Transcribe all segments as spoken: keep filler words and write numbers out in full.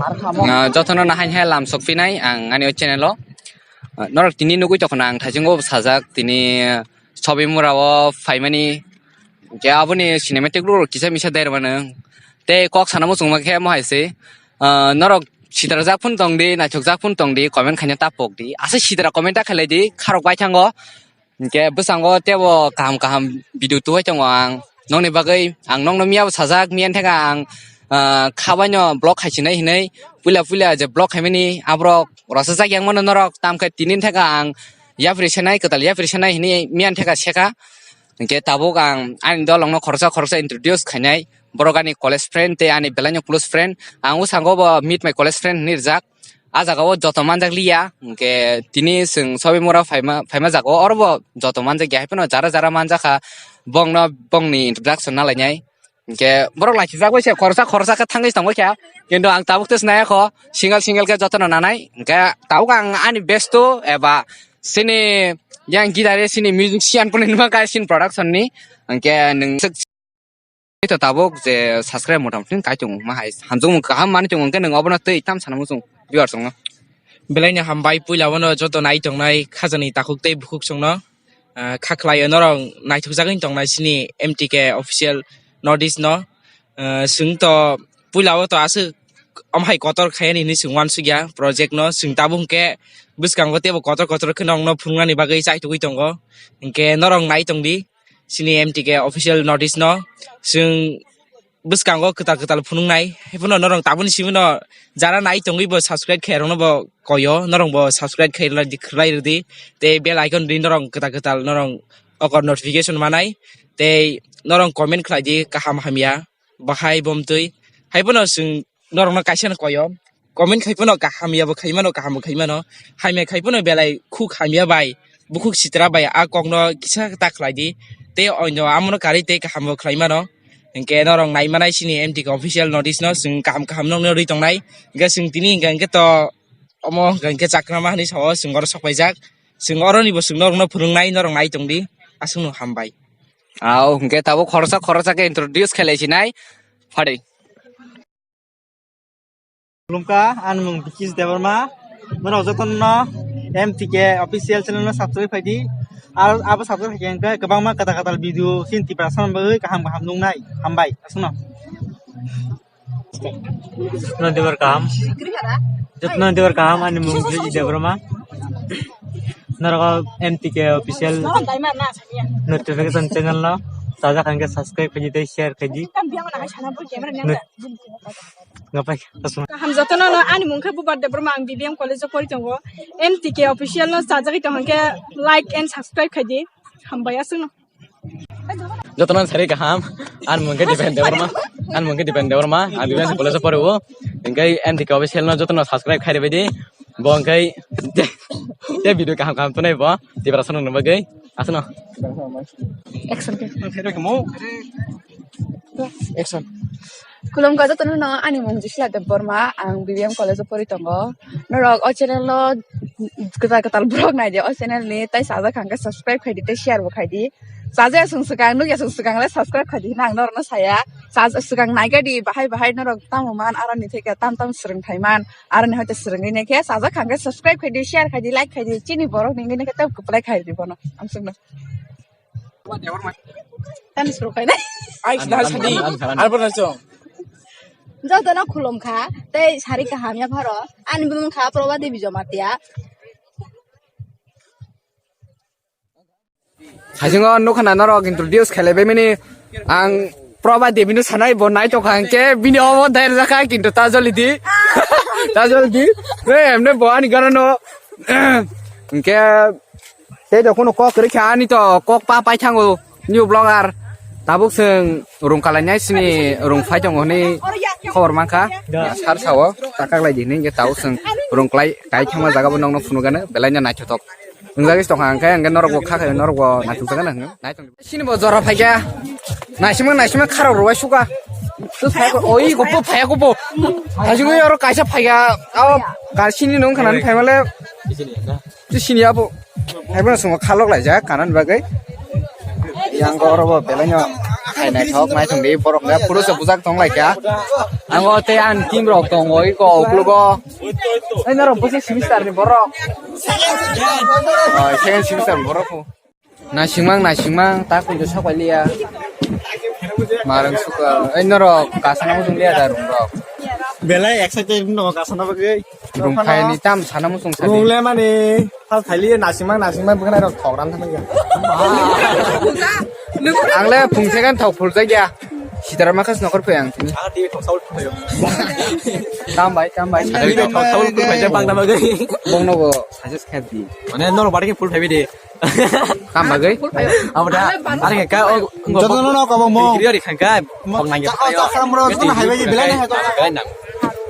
Ah, jotono nahai hai lam sok phinai ang ani o channel o. Ah, norok tini nugui tongkha na ang thaichungo sajak tini, ah, Sobimura o phaimani. Hwnkhe aboni cinematic role kisa misa dermano. Tei kok sana muchungma khe mo hai se. Ah, norok sitrajak phun tong di, naithokjak phun tong di, comment khaina ta pok di. Asa sitra comment ta khlai di, kharok bai thango. Hwnkhe bwskango teibo kaham kaham video tubui tongo ang. Nokni bagwi ang nokno miyabo sajak, miyani thangkhe ang, ah, khabaino vlog khaisinai hinwi puila puila je vlog khaimani aborok rwchajak yang mano norok, tamkhe tini thangkhe ang yapri sanai, kwtal yapri sanai hinwi miyani thangkhe sekha. Hwnkhe tabuk ang ani dolongno khoroksa khoroksa introduce khainai. Borok ani college friend tei ani belaino close friend. Ang bwskango bo meet my college friend hinwi rijak. A jaga o joto manjak liya, hwnkhe tini chwng Sobimura phaima, phaima jaga o, oro bo joto manjak ya, haiphano jara jara manjak kha, bongno bongni introduction na lainai. Hwnkhe borok laisijak bai se khoroksa khoroksa khe thangwi tongwi kha, kintu ang tabuk tei sinaya kho, single single khe jotono nanai. Hwnkhe tabuk ang ani best o eba chini yang guitar chini musician phano nukha kha chini production ni, hwnkhe nwng Tei to tabuk je subscribe motamoti kai tongo, ma hai hamjakmung kaham manwi tongo, hwnkhe nwng obono tei tam sana muchung viewers tongo. Belai no hambai, puila bono joto nai tongnai khajani takhuk tei bukhuk chwngno, ah, kha khlai norok naithokjagwi tongnai chini M T K official notice no. Ah, chwng to puila o to aswk omo hai kotor khaiyani hinwi chwng uansukya project no, chwng tabuk hwnkhe bwskango teibo kotor kotor khe norokno phunuknani bagwi chaitugwi tongo, hwnkhe norok nai tongdi. Chini M T K official notice no chwng bwskango kwtal kwtal phunuknai. Haiphano norok tabukni simi no jara nai tongwi bo subscribe khairokno bo koyo, norok bo subscribe khairokdi, khlai rwdi. Tei bell icon di norok kwtal kwtal norok oko notification manai. Tei norok comment khlaidi kaham hamya, bahai bomtwi. Haiphano chwng norokno kaisa no koyo. Comment khai phano kaham ya bo khai mano, kaham bo khai mano. Hamya khai phano belai khuk hamya bai, bukhuk sitra bai a kokno kisa ta khlai di. Tei oino amono karwi tei kaham bo khlai mano. Hinkhe norok nai manai chini M T K official notice no chwng kaham kaham nokno rwi tongnai. Hinkhe chwng tini hinkhe, hinkhe to omo hinkhe, hinkhe chakrama hinwi sao chwng oro sok paijak. Chwng oroni bo chwng norokno phwrwngnai, norok nai tongdi. Aswkno hambai. Au, hinkhe tabuk khoroksa khoroksa khe introduce khe lai sinai. Phadai. Khulumkha, ani mung Bikish Debbarma. Norok jotono M T K official channel no subscribe khaidi. Ar abo subscribe khaikhe hwnkhe kwbangma kwtal kwtal video chini Tiprasa ni bagwi kaham kaham nuknai. Hambai, aswkno. Jotono debar kaham. Jotono debar kaham, ani mung Bikish Debbarma. Norok M T K official notification channel no sajak hwnkhe subscribe khaidi tei share khaidi. Ngapai kasma. Kaham jotono no, ani mung khe Bubar Debbarma, ang B B M college o pori tongo. M T K official no chajagwi tong hwnkhe like and subscribe khaidi. Hambai aswkno. Jotono sari kaham. Ani mung khe Dipen Debbarma. Ani mung khe Dipen Debbarma. Ang B B M college o pori o. Hinkhe M T K official no jotono subscribe khai rwbaidi. Bo hinkhe te video kaham kaham tonai bo. Tiprasa no nungwi bagwi. Aswkno. Action khe. Action. Khulumkha jotono no, ani mung Jisla Debbarma, ang B B M college o pori tongo. Norok o channel no kwtal kwtal borok naidi o channel ni, tai sajak hwnkhe subscribe khaidi tei share bo khaidi. Sajak chwng swkang nukya chwng swkang le subscribe khaidi hwnwi ang norokno saya. Sajak swkang naigadi bahai bahai norok tamo man, aroni theke tam tam swrwng thai man, aroni hoite swrwngwi naikhe sajak hwnkhe subscribe khaidi, share khaidi, like khaidi, chini borok ni wngwi naikhe tei kwplai khaidi bono. Amsukno. Tani suru khainai. Ai, sida sadi. Arbo na chong. Jotono khulumkha, tei sari kaham ya pharo. Ani bumung kha Proba Devi Jamatia. Hasingo nukha na norok introduce khelai bai mani. Ang Proba Devi no sanai, bo nai tongkha hwnkhe bini omo dai rwjakha, kintu ta joldi. Ta joldi. Re, emne bo ani gana no. Hwnkhe Tei do kunu kok kwrwi kha, ani to kok pa pai thango new vlogger. Tabuk chwng rung kalainai sini rung phai tongo hwnwi khobor mankha. Sar sao ta kaklai di hwnwi, hwnkhe tabuk chwng rung klai kai thangma jaga bo nokno phunukgano belai no naithothok. Wngjagwi tongkha, hwnkhe hwnkhe norok bo kha khe norok bo naithok jagano hwnwi nai tong di. Sini bo jora phaikha. Naisima naisima kharok rwai suka. Tu phaikha, oi, gopo phaikha gopo. Hajungwi oro kaisa phaikha. Abo kasini nung khanani phaimale. Tu sini abo. Phaimale sungo khalok laijak kanani bagwi. Yang oro bo belai no. Hai naithok, naithok di, borok le puro se bujak tong lai kha. Ango tei ani team rok tongo, iko uklugo. Ei norok bwswk semester ni borok? Oh, second semester ni borok. Naisingmang, naisingmang, ta kunjo sapai liya. Marang suka. Ei norok kasana muchung liya da room rok. Belai excited no kasana bagwi. Room khai ni tam sana muchung sadi. Room le mani. Hal thali nasimang nasimang bwkhanai rok thok ran thangya. Ang le phung thekan thok phul jakya. Sitara makhas nokor phai ang tini. Ang tini thok saul phai. Tam bai, tam bai. Ang tini thok saul phul phai jak bang nama gai. Bong nogo suggest kha di. Mane norok bari phul phai de. Tam bagai. Abo da. Are ka o. Joto no no ka bong mo. Kiri ari khangka. Bong nang ya. Chakra mura joto hai bai belai na. Belai nang.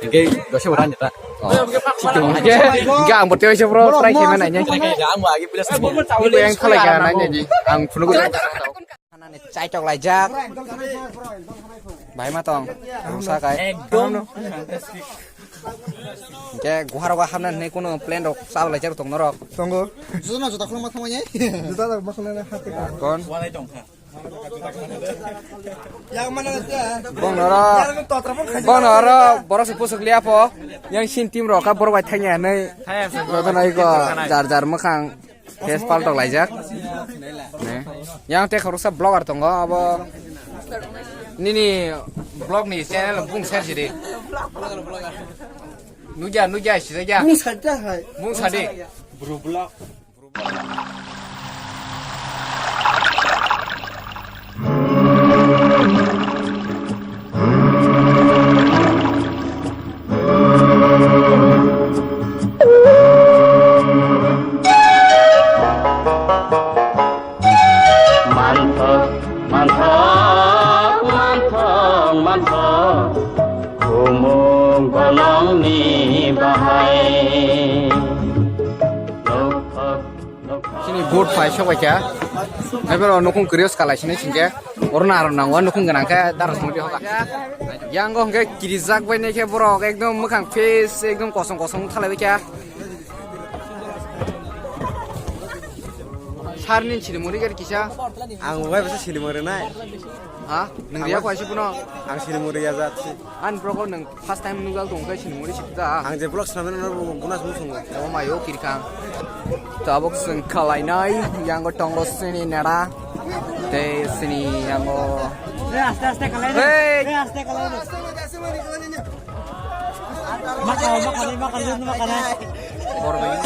Hingke doshe ura neta. Hingke, hingke ang borte waisa bro, try khe manai ne. Hingke ang bo agi pila sabo. Hingke ang khalai kha nai ne di. Ang phunu ko. Hanani chai tok laijak. Bai ma tong. Ang sa kai. Ekdom. Hingke guhar wa hamna ne kuno plan rok sa laijak tong norok. Tongo. Juta na juta khulma thangmani. Juta da ma khulna hati. Kon? Bong noro, bong noro, borok se pusuk liya po. Yang sin team rok ka borok bai thangya nei. Joto nai ko jar jar mwkhang face paltok laijak. Ne. Yang te khoroksa blogger tongo abo. Nini blog ni channel bung share sidi. Nugya, nugya, sida ya. Bung sadi hai. Bung sadi. Bro blog. Manthok, manthok, manthok, manthok, khumung bolongni bahai. Chini boat phai sok baikha. Haiboro nukung kwrwi swkalaisini singkhe. Oro na aro nango nukung gwnang khe dara songdi hoka. Yango hwnkhe kirijak bai naikhe borok ekdom mwkhang face ekdom kosom kosom thalai baikha. Sarni sirimori gari kisa. Ang bai basa sirimori nai. Ha? Nwng riya kwasi puno? Ang sirimori ya jat si. An brogo nwng first time nujak tong khe sinimori sikda. Ang je vlog swnamani no bo guna sung sungo. Abo mayo kirkang. Tabok sung kalainai yango tongo sini nera. Te sini yango. Hey, aste aste kalai. Hey. Hey, aste kalai. Maka, maka, maka, maka. Borok bai.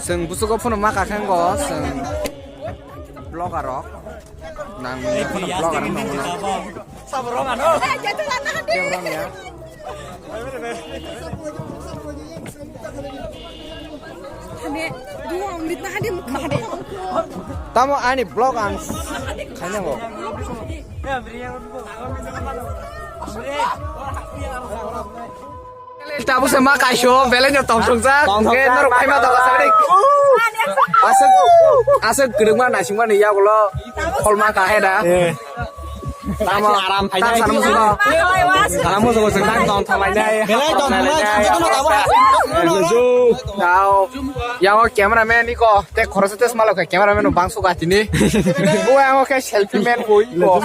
Sung busugo phone maka khango sung vlogger rok. Nang ni phone vlogger no. Sabrong ano. Sabrong ya. Tamo ani vlog ang khainango. Tabuk se ma kaisho, belai no tong song jak. Tong song jak. Ke norok phai ma tong jak. Aswk, aswk kwrwngma naisingma ni yagulo. Khol ma ka he da. Eh. Tamo aram phai tam nai. Sana musugo. Sana musugo se tang tong thang lai nai. Belai tong thang lai, tong thang lai. Tao. Yago cameraman ni ko. Te khoroksa te smalok khe cameraman no bangso gatini. Bo ang khe selfie man boi bo.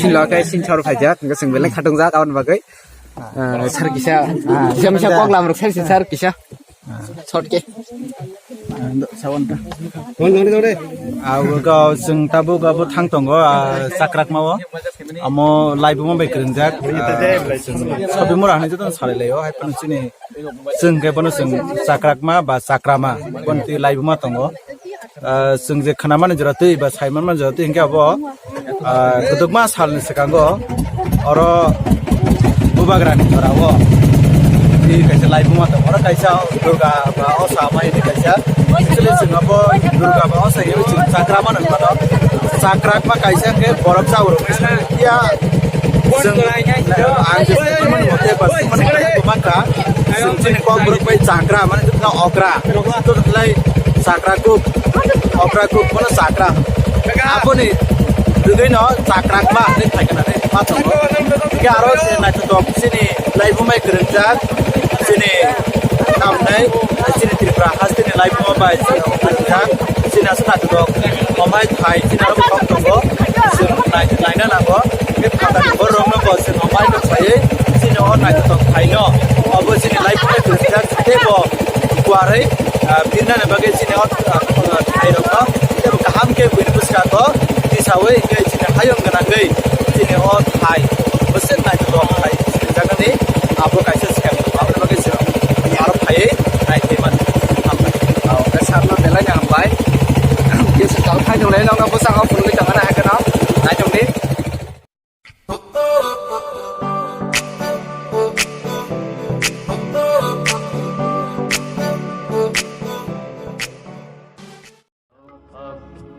Silo khe sing chor phaijak, hingke sing belai khatung jak aboni bagwi. Ah, sar kisa. Jam sa kok lam rok sar sar kisa. Short ke. Sabon ta. Abo go sing tabuk abo thang tongo, ah, Chakrakma o. Amo laibuma bai kwrwngjak. Ah, sing Sobimura hinwi joto salai laio, hai phano chini. Chwng khe bono chwng Chakrakma ba Chakrama, bono twi laibuma tongo. Ah, chwng je khwnamani jora twi ba saimanmani jora twi hinkhe abo, ah, kwdwkma salni swkango oro Bubagrani jorao twi kaisa laibuma tongo. Oro kaisa Durga ba Osa mai hinwi kaisa. Actually, chwng abo Durga ba Osa hinwi chwng Chakrama hinwi mano. Chakrakma kaisa hinkhe borok chaurokni phiya. Chwng, ang je saimani mote ba saimani mote bo mankha, chwng chini kokborok bai chakra, mane jotno okra. Jotno lai chakra kuk, okra kuk, bono chakra. Aboni rwgwino Chakrakma hinwi phaikha nani ma tongo. Hingke aro je naithotok chini laibumai kwrwngjak, chini tamnai, chini Tripura hasteni laibuma bai kwrwngjak, chini aswk naithotok, omai thai, chini aro O naithotok thaino, obo chini life-o tei bo kuarwi, ah, birnani bagwi chini o, ah, thairokno tei bo kaham khe buini bwskango tisawi hwnkhe chini hayung gwnangwi chini o thai bwswk naithotok thai swijagani abo kaisa swkang aboni bagwi chwng aro phaiwi nai thai mano. Hambai. O, khe sakno belai no hambai. Kisa kal khai nunglai nokno bwskango phunugwi tongmani hai kheno naitongdi.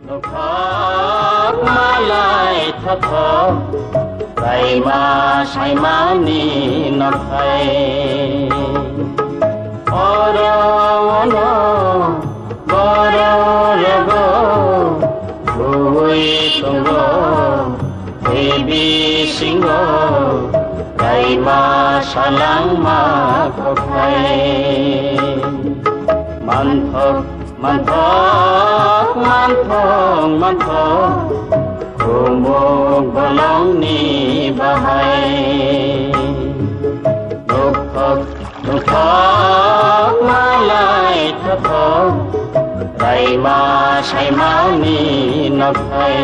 Nokhak malai thothok, raima saimani nokhai. Oro ono borok rogo, bui tongo, tei bisingo, raima salangma kokhai. Manthok, manthok, manthok, manthok, khumuk bolongni bahai. Nokhok, nokhok, malai thothok, raima saimani nokhai.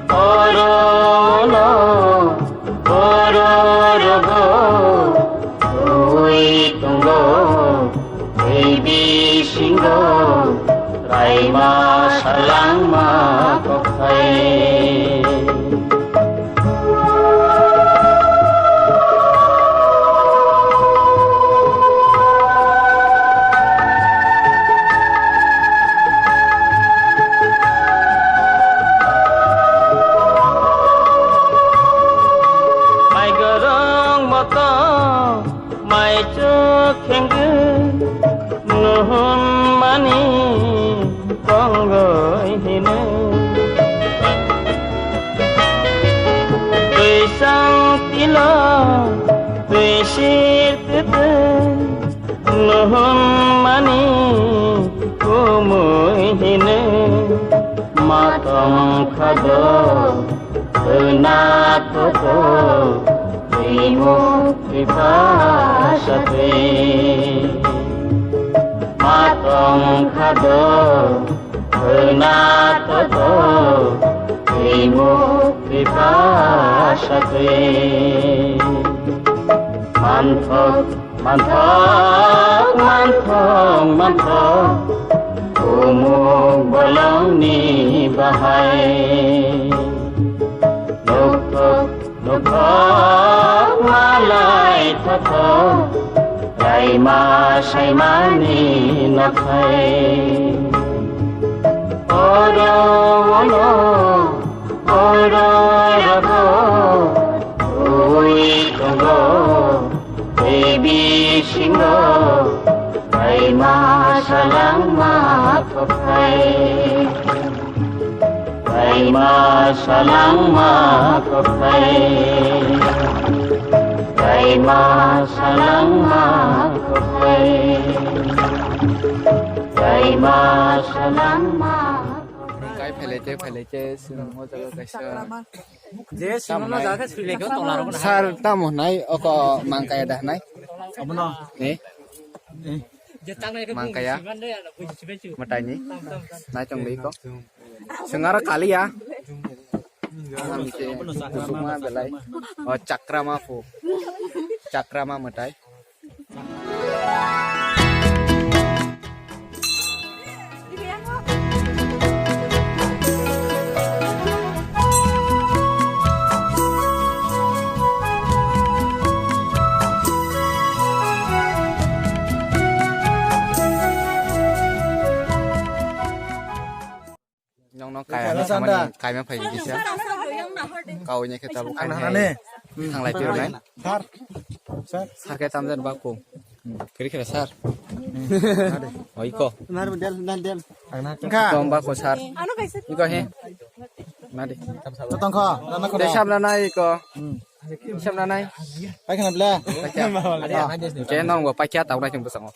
Oro no, oro rogo, ui tongo, tei bisingo, raima salangma kokhai. Mai gorong moto, mai chuk khengkhe, nuhun mani tongoi hino. Twi sang tilo, twi sir tete, nuhun mani kumui hino. Matong khado, khna toto, twi muk twi pha satwi. Matong khado, khna toto, twi muk twi pha satwi. Manthok, manthok, manthok, manthok, khumuk bolongni bahai. Nokhok, nokhok, malai thothok, raima saimani nokhai. Oro ono, oro rogo, ui tongo, tei bisingo, raima salangma kokhai. Raima salangma kokhai. Raima salangma kokhai. Raima salangma. Kai phailai che, phailai che, sir, mo jaga kaisa. Je sir, mo jaga sir, le ko tola ro. Sir, tamo nai, oko mangkaya da nai. Abono. Ne? Mangkaya. Mwtaini. Naitong dei ko. Sengara kaliya. Ang se kusukma belai. O chakrama phu. Chakrama mwtai. Nokno kaya ni samani kaima phai kisa. Kau ni khe tabuk khaini hai. Thanglai piro nai. Sir. Sir. Sir khe tamjani bako. Kiri kiri sir. Oi ko. Nar del, nar del. Kom bako sir. Iko he. Nadi. Totong kho, nana kho. Desam nana iko. Desam nana. Paikha na bla. Paikha. Ke nong bo paikha tau na chung bwskango.